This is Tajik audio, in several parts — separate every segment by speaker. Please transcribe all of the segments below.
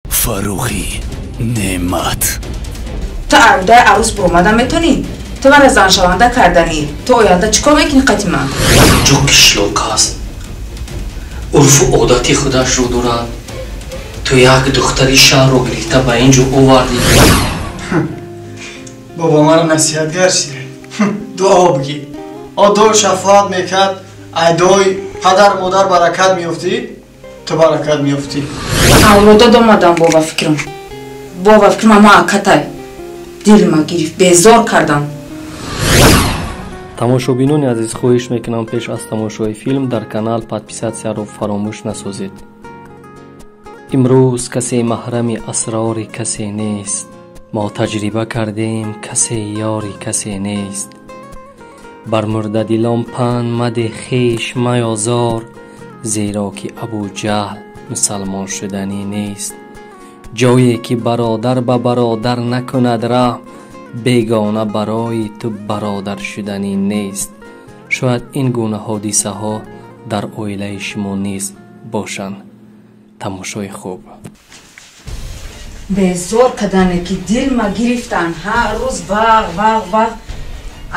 Speaker 1: Фаррухӣ Неъмат.
Speaker 2: Ту арӯдаи арӯс буромада метонӣ? Ту мара заншаванда карданӣ, ту оянда чӣ кор мекунӣ қати ман?
Speaker 3: Инҷо қишлоқ аст, урфу одати худашро дорад. Ту як духтари шаҳрро гирифта ба ин ҷо овардӣ.
Speaker 4: Бобо маро насиҳатгар шида дуо бигӣ. О дуо шафоат мекард, айдои падар модар баракат меёфтӣ, ту баракат меёфтӣ.
Speaker 2: Авлодод омадам, бова фикрам, бова фикрам, ама акатай дилма гирифт, безор кардам.
Speaker 3: Тамошобинони азиз, хоҳиш мекунам, пеш аз тамошои филм дар канал подписатсияро фаромӯш насозед. Имрӯз касе маҳрами асрори касе нест. Мо таҷриба кардем, касе ёри касе нест. Бар мурдадилон панд мадеҳ, хеш маёзор, зеро ки Абуҷаҳл мусалмон шуданӣ нест. Ҷое ки бародар ба бародар накунад раҳм, бегона барои ту бародар шуданӣ нест. Шояд ин гуна ҳодисаҳо дар оилаи шумо низ бошанд. Тамошои хуб.
Speaker 2: Безор кардане ки дилма гирифтан, ҳар рӯз вағ вағ вағ,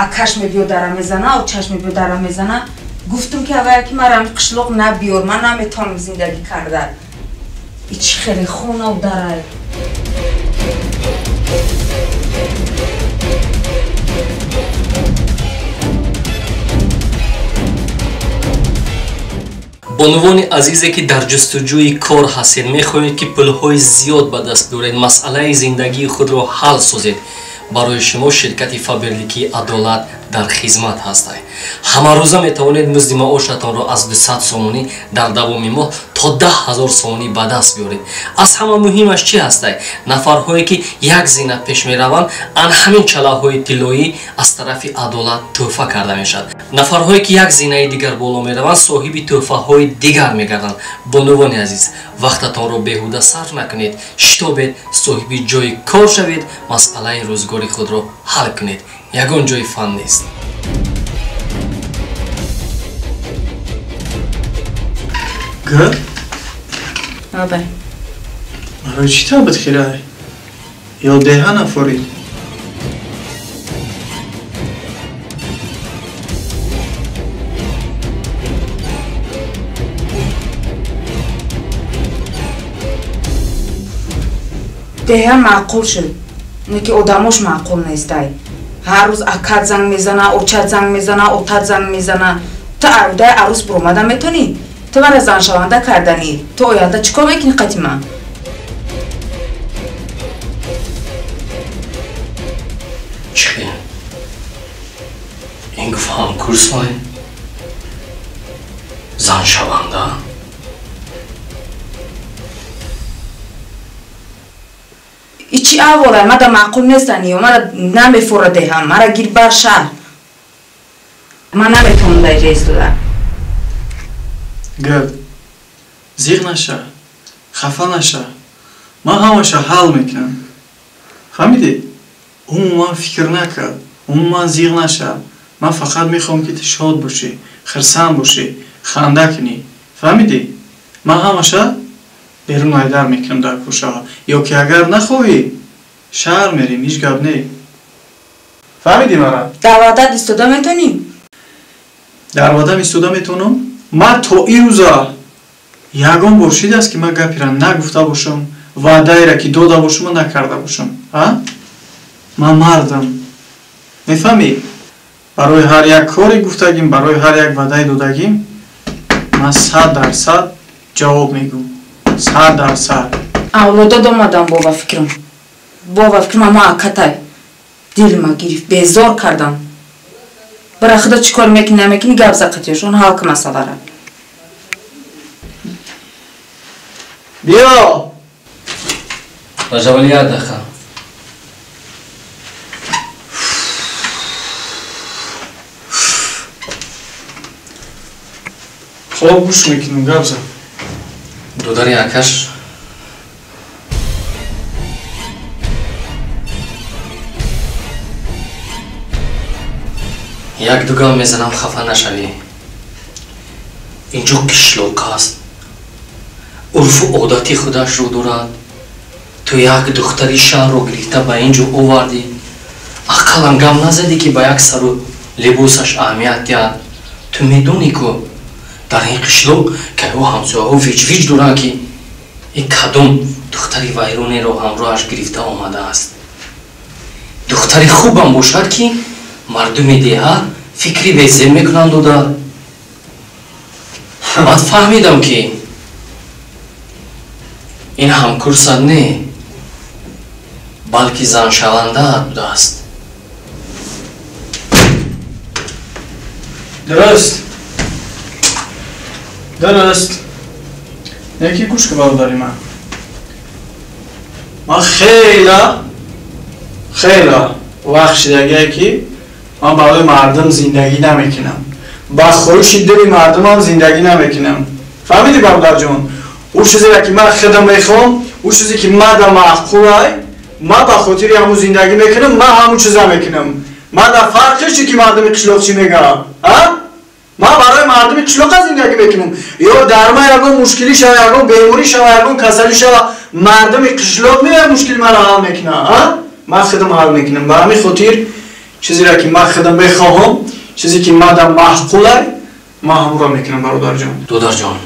Speaker 2: акаш мебиё дара мезана, очаш мебиё дара мезана. Гуфтум ки авая ки мара қишлоқ набиёр, ман наметавонам зиндагӣ карда. И чӣ хеле хонав дарай.
Speaker 3: Бонувони азизе ки дар ҷустуҷӯи кор ҳастед, мехоҳед ки пулҳои зиёд ба даст биёред, масъалаи зиндагии худро ҳал созед, барои шумо ширкати Фаберликии Адолат дар хизмат ҳастад. Ҳамарӯза метавонед музди маошатонро аз 200 сомонӣ дар давоми моҳ то 10 000 сомонӣ ба даст биёред. Аз ҳама муҳимаш чӣ ҳастад? Нафарҳое ки як зина пеш мераванд, ан ҳамин чалаҳои тиллоӣ аз тарафи Адолат тӯҳфа карда мешавад. Нафарҳое ки як зинаи дигар боло мераванд, соҳиби тӯҳфаҳои дигар мегарданд. Бонувони азиз, вақтатонро беҳуда сарф накунед, шитобед, соҳиби ҷои кор шавед, масъалаи рӯзгори худро ҳал кунед. Ягон ҷои фан нест.
Speaker 4: Гул?
Speaker 2: Абай.
Speaker 4: Барои чӣ табит хирай? Ё деҳа нафорид?
Speaker 2: Деҳа маъқул шуд, не ки одамош маъқул нестай. Ҳар рӯз акат занг мезана, очат занг мезана, отат занг мезана. Ту арӯдаи арӯс буромада метонӣ? Ту мара заншаванда карданӣ, ту оянда чӣ кор мекунӣ қати ман?
Speaker 3: Чӣ ин гуфт? Ҳамкурсмай, заншаванда.
Speaker 2: И чӣ аҳволай? Мада маъқул нестани, мара намефора деҳам, мара гир бар шаҳр, ман наметавонам дар иҷа истода.
Speaker 4: Гул, зиғ наша, хафа наша, ман ҳамаша ҳал мекунам, фаҳмидӣ? Умуман фикр накард, умуман зиғ наша. Ман фақат мехоҳам, ки ту шод бошӣ, хирсанд бошӣ, ханда кунӣ, фаҳмидӣ? Ман ҳамаша берун айдар мекунам дар кӯшаҳо, ё ки агар нахоҳӣ, шаҳр мерем, ҳеҷ гап не. Фаҳмидӣ мара?
Speaker 2: Дар ваъдат истода метонӣ?
Speaker 4: Дар ваъдам истода метавонам. Ман то ирӯза ягон бор шидааст, ки ман гапера нагуфта бошам, ваъдаеро ки дода бошам, накарда бошам? А ман мардам, мефаҳмӣ? Барои ҳар як кори гуфтагим, барои ҳар як ваъдаи додагим ман 100% ҷавоб мегӯм, 100%.
Speaker 2: Авлодод омадам, бова фикрам, бова фикрам, ама акатай дилма гирифт, безор кардам. Бара худо чӣ кор мекунӣ, намекунӣ, гап за қатиёшон, ҳал ки масъалара.
Speaker 4: Биё.
Speaker 3: Раҷабали, як дақиқа.
Speaker 4: Хоб, гӯш мекунам, гап зан.
Speaker 3: Додари акаш як дугам мезанам, хафа нашавӣ. Инҷо қишлоқ аст, урфу одати худашро дорад. Ту як духтари шаҳрро гирифта ба ин ҷо овардӣ, ақаллан гап назадӣ ки ба як сару либосаш аҳамият диҳад. Ту медонӣ ку дар ин қишлоқ кайҳо ҳамсояҳо виҷ-виҷ доранд ки ин кадом духтари вайронеро ҳамроҳаш гирифта омадааст. Духтари хубам бошад ки мардуми деҳа фикри безеб мекунанд додар. Баъд фаҳмидам ки ин ҳамкурсат не, балки заншавандаат будааст.
Speaker 4: Дуруст, дуруст. Яке гӯш ки бародари ман, ман хела хела вақт шидагие ки ман барои мардум зиндагӣ намекунам, ба хоҳиши дили мардумам зиндагӣ намекунам. Фаҳмидӣ бародарҷон? Ӯ чизере ки ман худам мехоҳам, ӯ чизе ки мада маъқулай, ман ба хотири ҳамун зиндагӣ мекунам, ман ҳамун чиза мекунам. Ман дар фарқе чи ки мардуми қишлоқ чӣ мегӯяд? Ман барои мардуми қишлоқа зиндагӣ мекунам. Ё дар ман ягон мушкилӣ шава, ягон беморӣ шава, ягон касалӣ шава, мардуми қишлоқ меояд мушкили маро ҳал мекунад. Ман худам ҳал мекунам. Ба ҳамин хотир чизере ки ман худам мехоҳам, чизе ки мада маъқулай, ман ҳамонро мекунам бародарҷон.
Speaker 3: Додарҷон,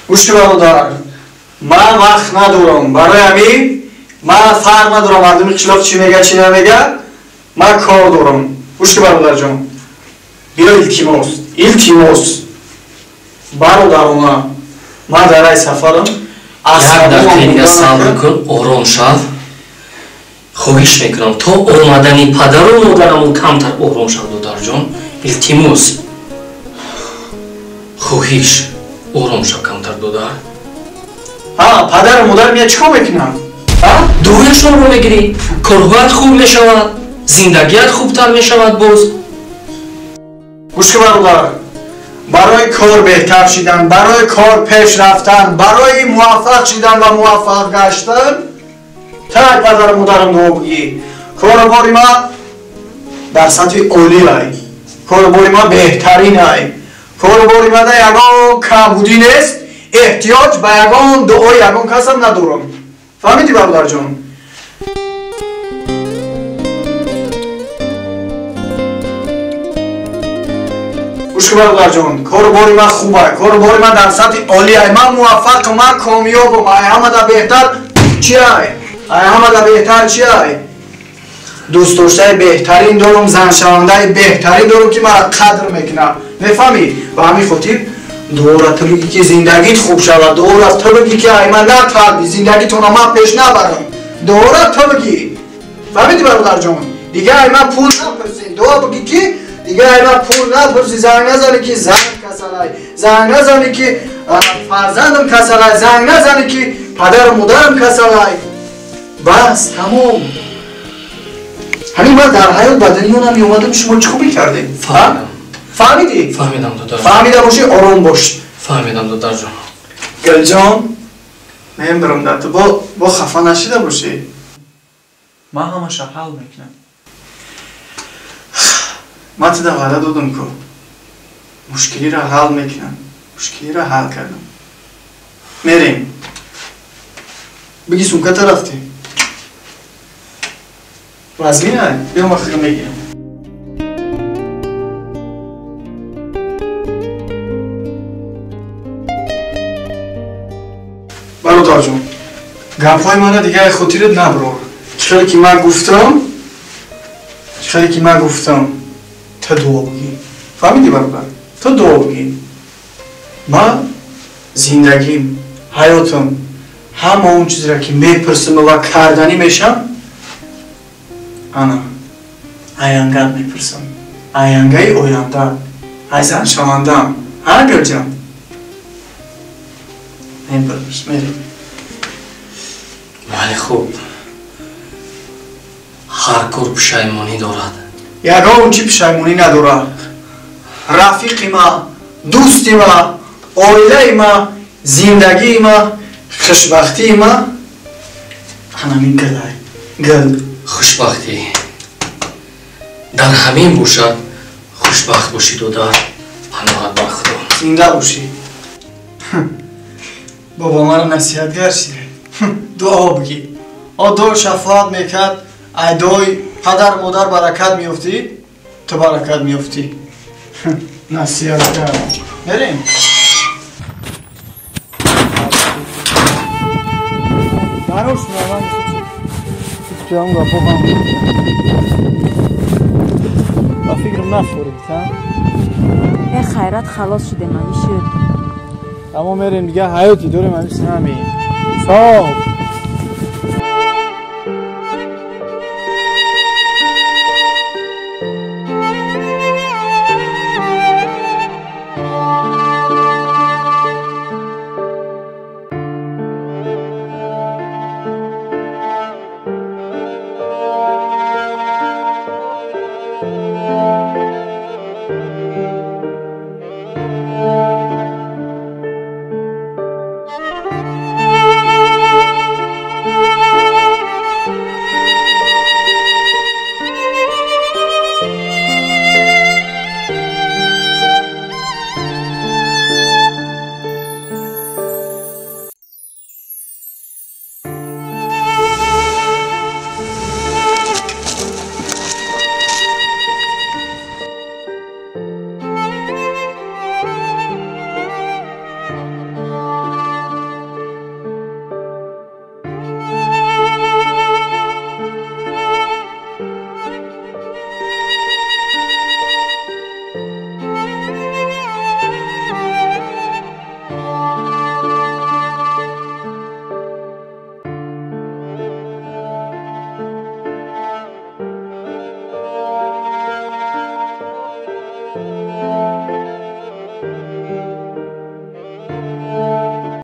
Speaker 4: гӯш ки бародар, ман вақт надорам. Барои ҳамин ман фарқ надорам мардуми қишлоқ чӣ мега, чӣ намега, ман кор дорам. Гӯш ки бародарҷон, биё илтимос, илтимос бародарона, ман дар рай сафарам.
Speaker 3: Як дақиқа дига сабр кун, ором шав. Хоҳиш мекунам то омадани падару модарамон камтар ором шав додарҷон. Илтимос, хоҳиш, ором шав камтар додар.
Speaker 4: Падару модар мия чӣ кор мекунанд?
Speaker 3: Дуояшонро мегирӣ, корҳоят хуб мешавад, зиндагият хубтар мешавад боз.
Speaker 4: Гӯш ки бародар, барои кор беҳтар шидан, барои кор пеш рафтан, барои муваффақ шидан ва муваффақ гаштан так падару модарам дуо бигӣ. Кору бори ман дар сатҳи олӣ ай, кору бори ман беҳтарин ай, кору бори ман дар ягон камбудӣ нест, эҳтиёҷ ба ягон дуои ягон касам надорам. Фаҳмидӣ бародарҷон? Гӯш ки бародарҷон, кору бори ман хуб ай, кору бори ман дар сатҳи олӣ ай, ман муваффақам, ман комёбам, ай ҳамада беҳтар чи ай? Ай ҳамада беҳтар чи ай? Дӯстдоштаи беҳтарин дорум, заншавандаи беҳтарин дорум ки маро қадр мекунад. Мефаҳмӣ? Ба ҳамин хотир дуора ту бигӣ ки зиндагит хуб шавад, дуора ту бигӣ ки ай ман наталбӣ, зиндагитонро ман пеш набарам, дуора ту бигӣ. Фаҳмидӣ бародарҷон? Дига ай ман пул напурсӣ, дуо бигӣ ки дига ай ман пул напурсӣ, занг назанӣ ки зан касалай, занг назанӣ ки фарзандам касалай, занг назанӣ ки падару модарам касалай. Бас, тамом. Ҳамин ман дар ҳаёт ба дунё намеомадам, шумо чӣ хубӣ кардед? Фаҳмидӣ?
Speaker 3: Фаҳмидам додарҷон.
Speaker 4: Фаҳмида бошӣ, ором бош.
Speaker 3: Фаҳмидам додарҷон.
Speaker 4: Гулҷон, мембарам дар ту, бо хафа нашида бошӣ. Ман ҳамаша ҳал мекунам. Ман туда ваъда додам ку мушкилиро ҳал мекунам, мушкилиро ҳал кардам. Мерем. Биги сумката рафтӣ. Вазмин ай? Биё ман худам мегирам. Бародарҷон, гапҳои мана дигар хотират наброр. Чӣ хеле ки ман гуфтам, чӣ хеле ки ман гуфтам, ту дуо бигӣ. Фаҳмидӣ бародар? Ту дуо бигӣ. Ман зиндагим, ҳаётам, ҳама он чизеро ки мепурсам ва карданӣ мешам, ана аянгат мепурсам. Аянгаи оянда, ай заншавандаам. Ҳа Гулҷон? Мебараш, мерем.
Speaker 3: Вале хуб, ҳар кор пушаймонӣ дорад.
Speaker 4: Ягон чӣ пушаймонӣ надорад. Рафиқи ма, дӯсти ма, оилаи ма, зиндагии ма, хушбахтии ма ҳанамин гулай. Гул.
Speaker 3: Хушбахтӣ дар ҳамин бошад. Хушбахт бошӣ додар, паноҳат бар Худо.
Speaker 4: Зинда бошӣ. Бобо маро насиҳатгар шида. Дуо бигӣ. О дор шафоат мекард, айдой падар модар баракат меёфтӣ, ту баракат меёфтӣ. Насиҳат кард. Мерем. Барош ман ҳеҷ гапо ҳам ба фикрам нафорид, ҳа?
Speaker 2: Э хайрат халос шудем, ами шуд.
Speaker 4: Тамом мерем дига ҳаёти дорем ами ҳамин. Соб.